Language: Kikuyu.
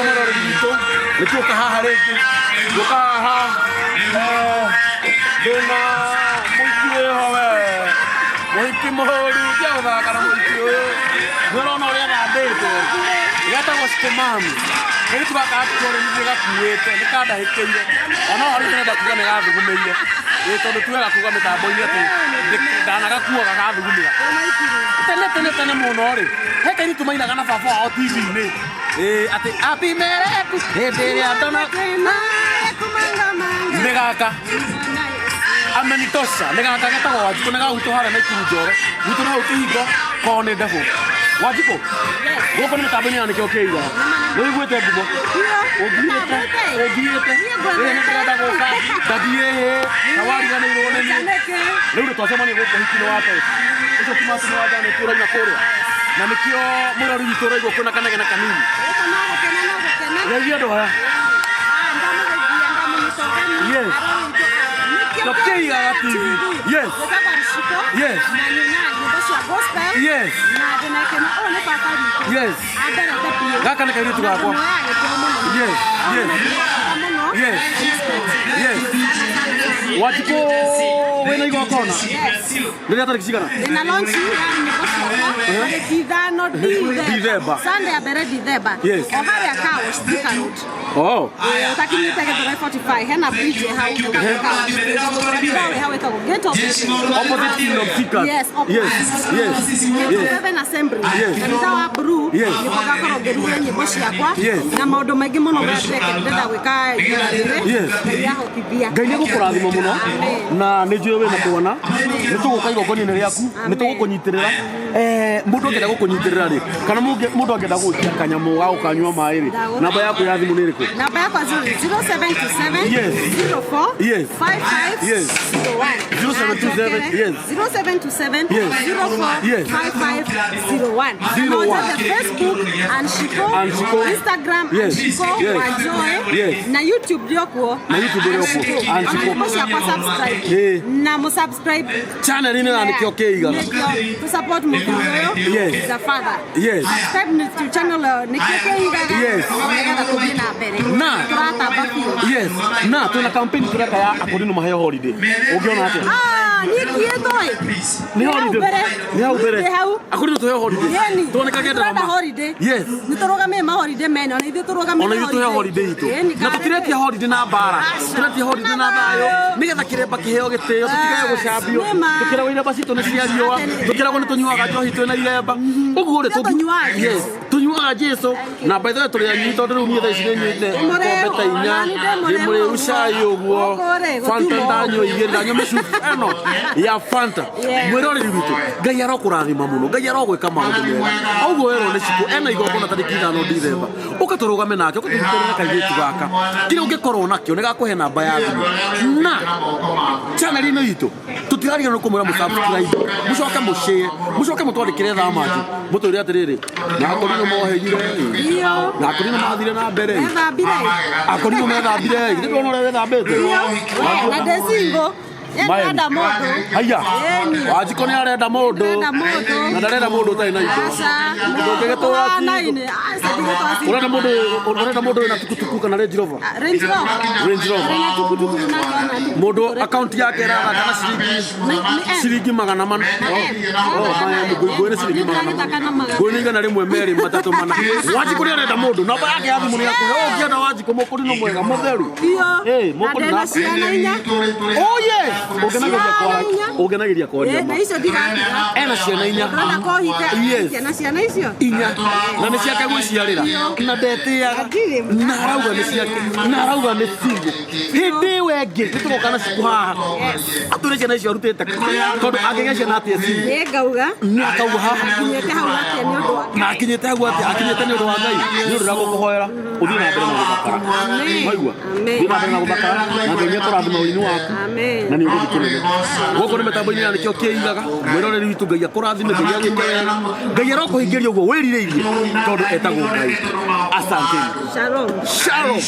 Ũguo mũroreri witũ nĩ tuoka haha rĩngĩ, tuoka haha ndĩna mũhiki wĩho we, mũhiki mũhũru, tiga gũthaka na mũhiki ũyũ. Nĩ ũrona ũrĩa thambĩtwo, getagwo Shikomami. Kairĩtu gaka gakuo rĩ nĩ gakuĩte, nĩ kandahĩkĩire. Ona hau ndĩrenda kuga nĩ gathugumĩire. Ĩĩ tondũ ti wega kuga mĩtambo-inĩ atĩ ndanagakua gagathugumĩra. Tene tene tene mũno rĩ, he kairĩtu mainaga na baba wao TV-inĩ. Ĩĩ atĩ Abimeleku hĩndĩ ĩrĩa ndona nĩ gaka amenitosha nĩ gaka getagwo Wanjikũ, nĩ ga gwitũ harĩa Naikuru Njoro, gwitũ nĩ hau kĩhingo kwao nĩ ndebũ. Wanjikũ, gũkũ nĩ mĩtambo-inĩ ya nĩkĩo kĩiga, nĩ ũiguĩte ngumo ũngiĩte ũngiĩte ĩĩ nĩ ndĩrenda gũka ndathiĩ ĩĩ na wariganĩirwo nĩ niĩ. Rĩu nĩ twacemania gũkũ ũhiki-inĩ wa Tesi ũcio ti Martin wa Njane tũraina kũrĩa, na nĩkĩo mũrori witũ ũraigua kwĩna kanegene kanini. Geithia andũ aya. Yes. Tũkĩigaga TV. Yes. Yes. Yes. Yes. Gaka nĩ kairĩtu gakwa. Yes. Yes. Yes. Yes. Wanjikũ wĩna igongona rĩrĩa tarĩki cigana? Ndĩna launch ya nyĩmbo ciakwa tarĩki 5 Dithemba. Sunday ya mbere Dithemba. O harĩa car wash Thika Road. Ũtakinyĩte Gĩthũrai 45 hena bridge ĩ hau, ũgathiĩ car wash. Kanitha wĩ hau wĩtagwo Gate of Heaven. Opposite Kingdom Seekers. Yes, opposite. Gate of Heaven Assembly. Kanitha wa Blue nĩkuo ngakorwo ngĩruga nyĩmbo ciakwa na maũndũ maingĩ mũno marĩa ndĩrenda gwĩka ihinda rĩrĩ. Ngai ahotithia. Ngai nĩ egũkũrathima mũno na nĩ njũĩ wĩna twana, nĩ tũgũka igongona-inĩ rĩaku, nĩ tũgũkũnyitĩrĩra. Mũndũ angĩenda gũkũnyitĩrĩra rĩ, kana mũndũ angĩenda gũgũikia kanyamũ ga gũkanyua maĩ rĩ, namba yaku ya thimũ nĩ ĩrĩkũ? Namba yakwa 0727 04 55 01. 0727, yes. 0727 04 55 01. 01. Na Facebook and Shiko, And Shiko. Instagram and Shiko Wanjoe na YouTube ndĩokuo. Na YouTube ĩrĩ okuo. And Ona Shiko. nyĩmbo ciakwa subscribe na mũ subscribe Channel-inĩ na nĩkĩo kĩigaga. Nĩkĩo to support mũthuri ũyũ is a father. Subscribe to channel nĩkĩo kĩigaga nĩgetha tũthiĩ na mbere. Tũratamba biũ. Yes, na twĩna campaign tũreka ya akorino maheo holiday, ũngĩona atĩa? Ah, niĩ ngiĩtwo ĩ. Nĩ Hau holiday. mbere. Nĩ hau mbere. Ndĩ hau. Akorino tũheo holiday. Yeni. Tuonekage Tũrenda drama. holiday. Nĩ tũrũgamĩe ma holiday mene, ona ithuĩ tũrũgamĩre Ona ithuĩ tũheo holiday itũ. Yeni, Na tũtiretia holiday na mbara, tũretia holiday na thayũ nĩgetha kĩremba kĩheo gĩtĩo, tũtigae gũcambio. Nĩ ma. Tũkĩragwo iremba citũ nĩ cia riũa, tũkĩragwo nĩ tũnyuaga njohi twĩna iremba ũguo rĩ. Ithuĩ tũnyuaga Jesu. Yes, tũnyuaga Jesu. Na by the way tũrĩ anyui, tondũ rĩu niĩ thaa ici nĩ nyuĩte Mũrĩu, ikombe ta inya. ona niĩ ndĩ Ndĩ mũrĩu. mũrĩu cai ũguo. Gũkũ rĩ, Fanta gũtiuma ndanyua igĩrĩ, ndanyua mĩcuba ĩno ya Fanta. Mwĩroreri witũ, Ngai arokũrathima mũno, Ngai arogwĩka maũndũ mega. Ũguo werwo nĩ Cikũ ena igongona tarĩki 5 Dithemba, ũka tũrũgame nake, ũka tũnyitĩrĩre kairĩtu gaka. Kĩrĩa ũngĩkorwo nakĩo nĩ gakũhe namba ya thimũ na channel-inĩ itũ. Tũtirariganĩrwo kũmwĩra mũsubscribe, mũcoke mũshare, mũcoke mũtwandĩkĩre thaa manju, mũtwĩre atĩrĩrĩ, na akorino mohĩgire na akorino mathire na mbere. Methambire. Akorino methambire, githĩ ndũrona ũrĩa wethambĩte? Na ndĩ single. Maeni. Ndĩrenda mũndũ. Haiya. Ĩni. Wanjikũ nĩ arenda mũndũ. Ndĩrenda mũndũ. Na ndarenda mũndũ ũtarĩ na indo. Aca. Ndũngĩgĩtũra Tũhanaine. Aca, ndigĩtũra single. Ũrenda mũndũ wĩna tukutuku kana Range Rover? Range Rover. Range Rover. Wĩna tukutuku nake ona tukutuku. Mũndũ akaunti yake ĩrathaka na ciringi Nĩ M. ciringi 400. M. Oh, maya ngũĩ nĩ ciringi 400. Nĩ magana. Ngũĩ nĩ 100, 2, 3, 4. Wanjikũ nĩ arenda mũndũ. Namba yake ya thimũ nĩ yakũhe. Ũngĩenda Wanjikũ mũkũrinũ mwega mũtheru. Biũ. Eh, Na mũkũrinũ. ndĩna ciana inya. Oh yes. Ũngenagĩria Ciana kwaria. inya. Ũngenagĩria kwaria. Eh, na icio ndigatiga. Ena ciana inya. Ndĩrenda kũhika. Na ciana icio. Inya. Na nĩ ciake gwĩciarĩra. Na ndetĩaga. Ndirĩ. Na arauga nĩ ciake. Na arauga nĩ single. Hĩndĩ ĩyo ĩngĩ nĩ tũgoka na ciku haha. Atwĩre ciana icio arutĩte kũ. Tondũ angĩgĩa ciana atĩa single. Nĩ ngauga. Nĩ akauga haha. Nginyĩte hau atĩa nĩ ũndũ wa Na akinyĩte hau atĩa? Akinyĩte nĩ ũndũ wa Ngai. Nĩ ũndũ ndagũkũhoera ũthiĩ na mbere na gũthakara. Amen. Waigua? Amen. Thiĩ na mbere na gũthakara na Ngai nĩ ekũrathima ũini waku. Amen. Na nĩ ũgũthiĩ kũnene. Gũkũ nĩ mĩtambo-inĩ ya nĩkĩo kĩigaga. Mwĩroreri witũ, Ngai akũrathime, Ngai agwĩke wega. Ngai arokũhingĩria ũguo wĩrirĩirie tondũ etagwo Ngai. Asanteni. Shalom. Shalom.